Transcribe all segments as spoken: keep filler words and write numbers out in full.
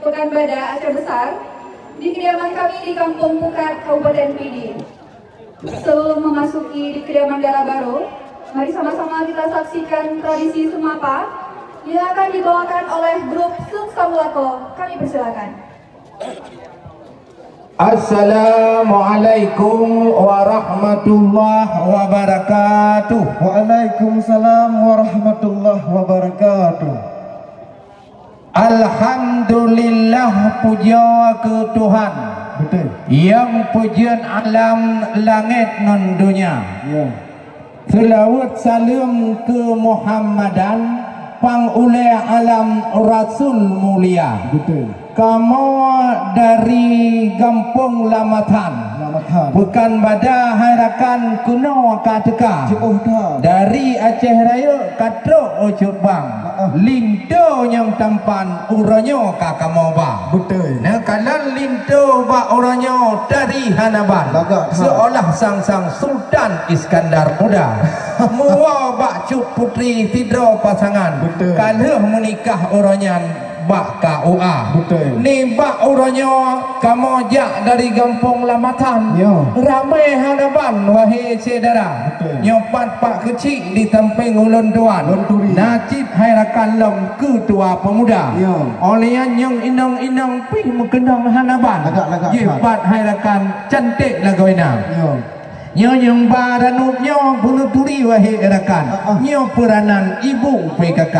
Pekan Bada Aceh Besar di kediaman kami di Kampung Pukat, Kabupaten Pidie. Sebelum memasuki di kediaman dara baru, mari sama-sama kita saksikan tradisi semapa yang akan dibawakan oleh grup Seung Samulako. Kami persilakan. Assalamualaikum warahmatullahi wabarakatuh. Waalaikumsalam warahmatullahi wabarakatuh. Alhamdulillah, puja keu Tuhan. Betul. Nyang peujeuet alam langét ngon donya. Ya. Seulaweuet saleuem keu Muhammadan, pang ulée alam Rasul mulia. Betul. Kamoe dari Gampông Lamatan. Lamatan. Pekan Bada hai rakan keunoe ka teuka. Jiôh that. Dari Aceh Rayeuk ka trok u Cut Bang. Heeh. Linto nyang tampan uroe nyoe ka kamoe ba. Beutôi. Neukalon linto bak uroe nyoe tari hana ban. Lagak that. Seolah sang-sang Sultan Iskandar Muda. Muwoe bak Cut Putri sidroe pasangan. Beutôi. Ka lheueh meunikah uroe nyan bak K U A. Beutôi. Nibak uroe nyoe kamoe jak dari Gampông Lamatan. Yo. Ramé hana ban, wahé syedara. Beutôi. Nyoe pat Pak Keuchik di sampéng ulôn tuan. Lôn turi. Na cit hai rakan lom keutua peumuda. Yo. Óh lheueh nyan nyang inong-inong pih meukeunong hana ban. Lagak-lagak that. Jipat hai rakan canték lagoina. Yo. Nyoe nyang ba ranub nyoe bunoe turi, wahé rakan. Ah, ah. Nyoe peuranan ibu P K K.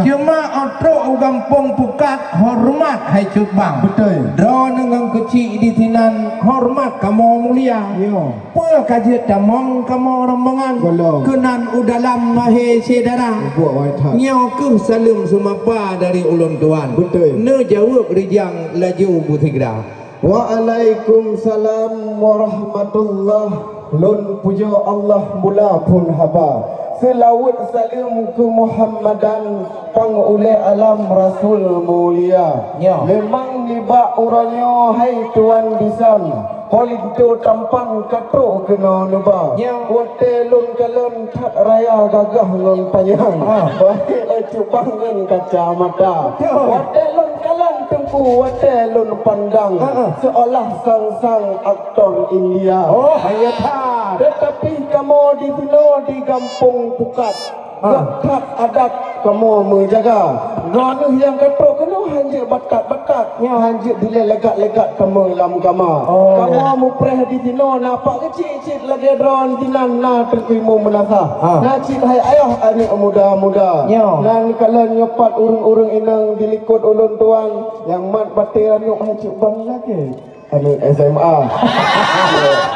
Cuma óh trok u Gampông Pukat, horeumat hai Cut Bang. Beutôi. Droeneuh ngon Keuchik disinan horeumat kamoe mulia. Yo. Peue ka jeuet tamong kamoe rombongan? Golom. Keunan u dalam, wahé syedara. Buet wai that. Nyoe kheueh saleuem seumapa dari ulôn tuan. Beutôi. Neujaweueb rijang laju beusigra. Waalaikumsalam warahmatullah. Lôn pujoe Allah mula phon haba. Seulaweuet saleuem keu Muhammadan, pang ulée alam Rasul mulia. Nyoe. Memang nibak uroe nyoe hai tuan bisan, ho linto tampan ka trok keunoe neuba. Nyoe. Watée lôn kalon that raya gagah ngon panyang. Ah. Baék cubang ngon kacamata. Beutôi. Watée lôn kalon teungku, watée lôn pandang, heeh, seolah sang-sang aktor India. Oh, hai that. Teutapi kamoe disinoe di Gampông Pukat. Ah. That adat kamoe meujaga. Droeneuh nyang ka trok keunoe hanjeuet batat-batat, nyoe hanjeuet dilée leugat-leugat kamoe lam kama. Oh. Kamoe mupreh disinoe na Pak Keuchik cit lagée droeneuh dinan na Teungku Imum Meunasah. Ah. Na cit hai ayah aneuëk muda-muda. Nyoe. Nan kalon nyoe pat ureuëng-ureuëng inong dilikot ulôn tuan nyang mat batée aneuëk hai Cut Bang lagée aneuëk S M A.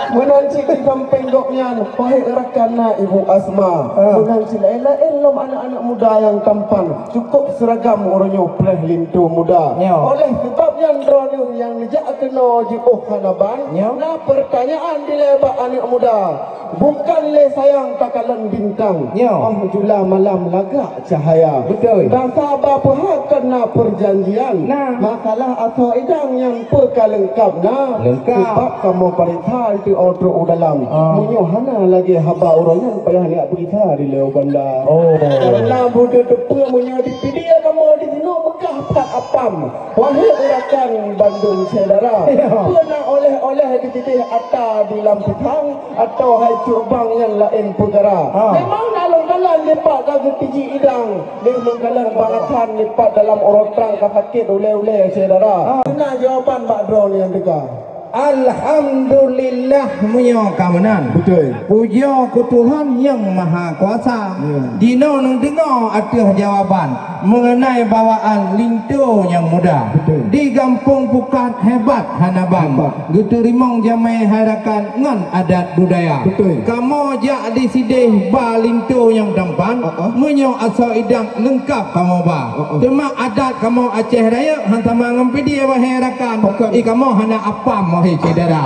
Meunan cit di sampéng gobnyan, wahé rakan, na Ibu Asma. Ah. Meunan cit laén-laén lom aneuëk-aneuëk muda nyang tampan, cukôp seuragam uroe nyoe preh linto muda. Nyoe. Oleh seubab nyan droeneuh nyang neujak keunoe jiôh hana ban, nyoe, na peurtanyaan dilée bak aneuëk muda. Bukan lé sayang takalon bintang. Nyoe. Oh jula malam lagak cahaya. Beutôi. Bangsa ba peuhah kon na peurjanjian. Nah. Masalah asoe idang nyan peue ka leungkap na. Leungkap. Sabab kamoe pareksa di teungoh trok u dalam. Ah. Meunyoe hana lagée haba uroe nyan payah neujak peuriksa di Leo Banda. Oh. Kareuna budeue teupeue meunyoe di Pidie kamoe disinoe meugah that apam. Wahé rakan bandum syedara, ya, peue na oleh-oleh di sideh ata di lam pisang, atawa hai Cut Bang nyang laén peukara? Ha. Memang na lôn kalon dipat ka geutiji idang, lé lôn kalon bangasan dipat dalam uroe trang ka sakét ulée-ulée syedara. Ha. Peue na jawaban bak droeneuh nyang teuka? Alhamdulillah, meunyoe ka meunan. Beutôi. Pujoe keu Tuhan Nyang Mahakuasa. Ya. Jinoe neudeungoe ateueh jawaban mengenai bawaan linto nyang muda. Betul. Di Gampông Pukat hebat hana ban. Hebat. Geuteurimong jamé hai rakan ngon adat budaya. Betul. Kamoe jak di sideh ba linto nyang tampan, uh-uh, meunyoe asoe idang leungkap kamoe ba. Uh-uh. Teuma adat kamoe Aceh Rayeuk han sama ngon Pidie, wahé rakan. Bukan. I kamoe hana apam, wahé syedara.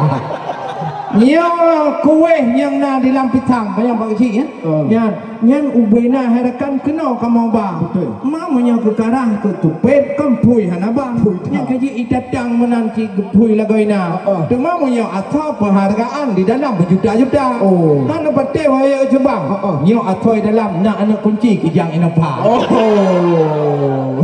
Nyoe kueh nyang na di lam pisang, panyang Pak Keuchik, ya? Hmm. Nyan, nyan ubé na hai rakan keunoe kamoe ba. Betul. Ma meunyoe keu karah keu tupet, kan phui hana ban. Phui that. Nyan ka jeuet itatang meunan cit geuphui lagoina. Heeh. Teuma meunyoe asa penghargaan di dalam berjuta-juta. Oh. Hana patéh wahé Cut Bang. Heeh. Nyoe asoe dalam na aneuk kunci kijang inapa. Oh.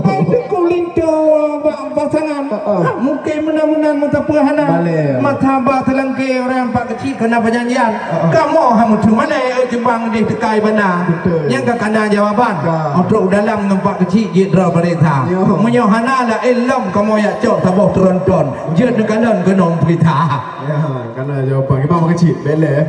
Hai teuku linto ba pasangan. Heeh. Ha, mungkin meunan-meunan meusapeue hana. Balek. Mata ba teulangke ureueng pak keuchik keu na peujanjian. Heeh. Kamoe ha meuteumé, eh, cubang deh teukai bana. Betul. Nyang ka kana jawaban. Ka. Untuk dalam ngon pak keuchik jeuet droe peuriksa. Yo. Meunyoe hana laén lom kamoe jak cok saboh tronton. Jeuet neukalon keunong peuriksa. Ya, kana jawaban. Kiban pak keuchik, beleh.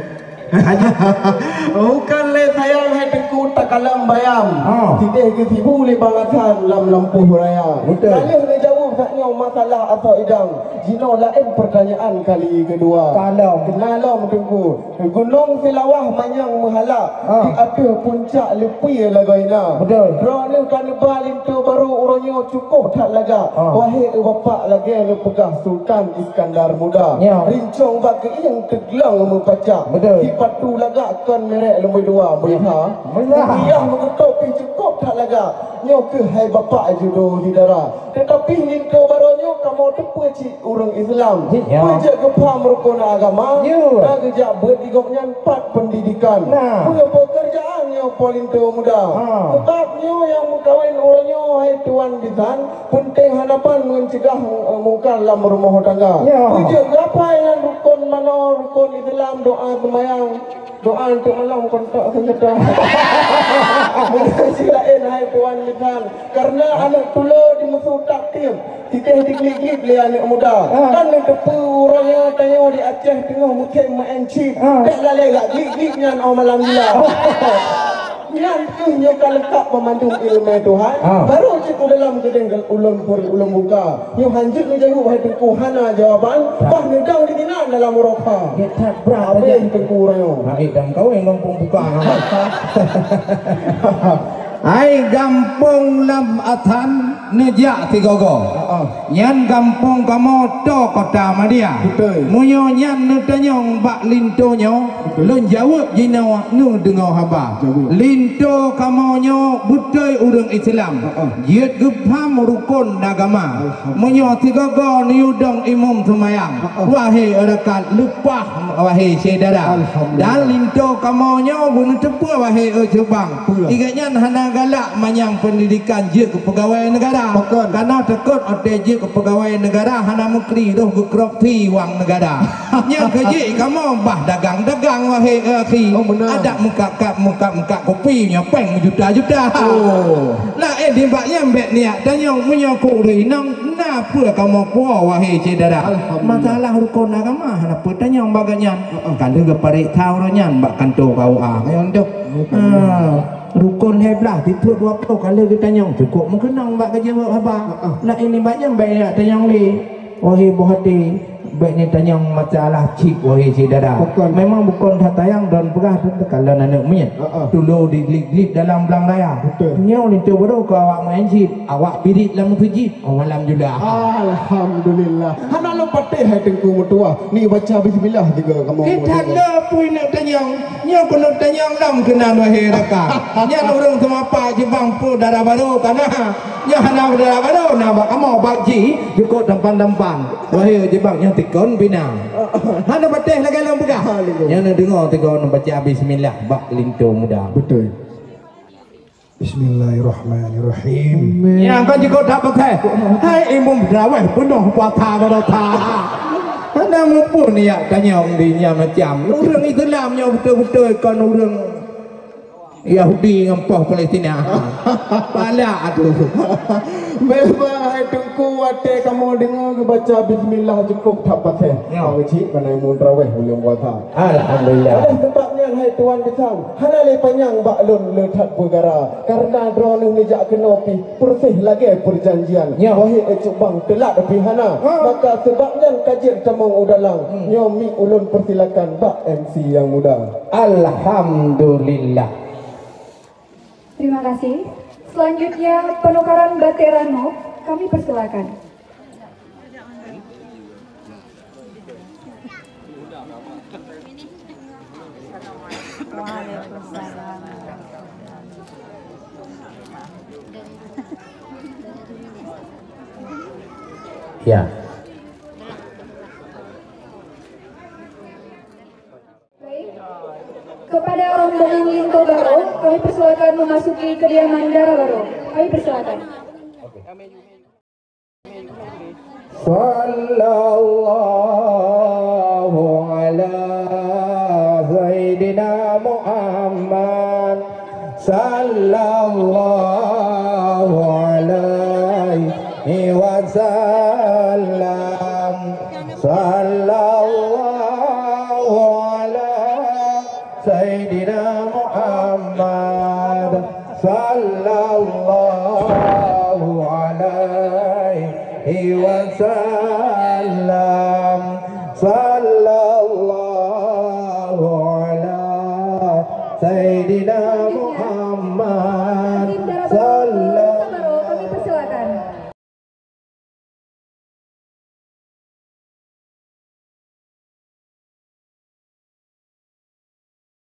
Bukan lé sayang hai Teungku takalon bayam. Oh. Sideh geusibu lé Bang Hasan lam lampôh raya. Betul. Ka lheueh neujaweueb sak nyoe masalah asoe idang. Jinoe laén peurtanyaan kali keudua. Kalon. Keunalom Teungku. Gunong Seulawah manyang meuhala. Ah. Di ateueh puncak leupie lagoina. Betul. Droeneuh ka neuba linto barô uroe nyoe cukôp that lagak. Ah. Wahé bapak lagée neupeugah Sultan Iskandar Muda. Ya. Rincong bak keuieng teuglong meupacak. Betul. Sipatu lagak kon merek lumboi dua, meuliha. Meuliha. Meuliha meugeutôk pih cukôp that lagak. Nyoe keuh hai bapak judo di dara. Teutapi linto barô nyoe kamoe teupeue cit ureueng Islam. Cit, ya. Peue jeuet geupham rukon agama, ya. Ka geujak beuet di gobnyan pat pendidikan. Nah. Peue peukeurjaan nyoe po linto muda. Ha. Sebab nyoe nyang meukawen uroe nyoe hai tuan bisan, Peunteng hana ban meuncegah mu-, mungkar lam rumoh tangga. Ya. Peue jeuet geuapai nyan rukon manoe, rukon Islam, doa seumayang, doa untuk malong kontak senjata. Bukan si laén hai tuan bisan. Karena aneuk tulo di musoh taktim, sideh diglik-glik lé aneuk muda. Ah. Kan neuteupeue uroe nyoe tanyoe di Aceh teungoh musim maén chip. Ah. Bèk lalée gak glik-glik nyan oh malam gila. Nyan keuh nyoe ka leungkap banmandum ileumèe Tuhan, ah, barô cit u dalam keudeh ulôn peureulèe ulôn buka. Nyoe hanjeuet neujaweueb hai Teungku hana jawaban, ah, bah neudong di dinan dalam uroka. Nyoe that brat. Habéh Teungku uroe nyoe. Hai, dang kawén gampông buka. Hai, gampông lam Athan. Neujak sigoe-goe. Heeh. Nyan gampông kamoe toe kota Madia. Beutôi. Meunyoe nyan neutanyong bak linto nyoe, beutôi, lôn jaweueb jinoe neudeungoe haba. Jaweueb. Linto kamoe nyoe beutôi ureueng Islam. Heeh. Jeuet geupham rukon agama. Alhamdulillah. Meunyoe sigoe-goe neuyue dong imum seumayang, heeh, wahé rakan, leupah wahé syedara. Alhamdulillah. Dan linto kamoe nyoe beuneuteupeue wahé, eh, cubang. Betul. Ingat nyan hana galak manyang pendidikan jeuet keu peugawai negara. Betul. Karena takot watèe jeuet keu peugawai negara hana meukri roh geukorupsi wang negara. Nyang keu jeuet kamoe bah dagang-dagang wahé, eh, akhi. Oh, benar. Adak meukat-kat, meukat-meukat kopi nyoe péng juta-juta. Oh. Laén nibak nyan bèk neujak tanyong meunyoe keu ureueng inong na peue kamoe puwoe wahé syedara. Alhamdulillah. Masalah rukon agama hana peue tanyong bak gobnyan. Heeh. Ka lheueh geupareksa uroe nyan bak kanto K U A. Nyan tu. Rukon lhèe blaih, tiep dua ploh ka lheueh geutanyong, cukôp meukeunong bak geujaweueb haba. Heeh. Laén nibak nyan bèk neujak tanyong lé. Wahé boh até, bèk neutanyong masalah chip, wahé syedara. Bukon. Memang bukon that tanyong, droen peugah teuka lôn aneuk miet. Heeh. Tulo diglip-glip dalam blang raya. Betul. Nyoe linto barô keu awak maén chip, awak birit lam meuseujid. Oh, alhamdulillah. Alhamdulillah. Hana lôn patéh hai Teungku meutuwah. Ni baca bismillah juga kamoe. Kita le pui nak tanyong. Nyoe keuneuk tanyong lom keunan wahé rakan. Nyan ureueng seumapa jibang peue dara barô kana. Nyoe hana dara barô na bak kamoe bak ji jukôk tampan-tampan. Wahé jibang nyoe tikon bina. Hana patéh lagèe lôn peugah. Nyoe neudeungoe tikon baca bismillah bak linto muda. Betul. Bismillahirrahmanirrahim. Nyang ka jikot that patéh. Hai imum traweh peunoh puasa baroesa. Hana muphom nyak tanyong di nyan macam. Ureueng Islam nyoe beutôi-beutôi kon ureueng Yahudi ngon poh Palestina. Pala aduh. Memang hai Teungku watèe kamoe deungoe geubaca bismillah jikot that patéh. Ya. Bang Cik, mana imum traweh buleuen puasa. Alhamdulillah. Oleh sebab nyan hai tuan bisan, hana lé panyang bak lôn le that peugara, karena droeneuh neujak keunoe pih peureuseh lagèe peujanjian. Ya. Wahé e cubang teulat pih hana. Ha. Maka sebab nyan ka jeuet tamong u dalam. Hmm. Nyoe mic ulôn persilakan bak M C nyang muda. Alhamdulillah. Terima kasih. Selanjutnya penukaran batèe ranub, kami persilakan. Ya. Baik. Kepada rombongan linto barô, kami persilakan memasuki kediaman dara barô. Kami persilakan. Sallallahu ala Sayyidina Muhammad. Sallallahu alaihi wasallam. Sallallahu ala Sayyidina Muhammad. Sallallahu alaihi wasallam. Sallallahu ala Sayyidina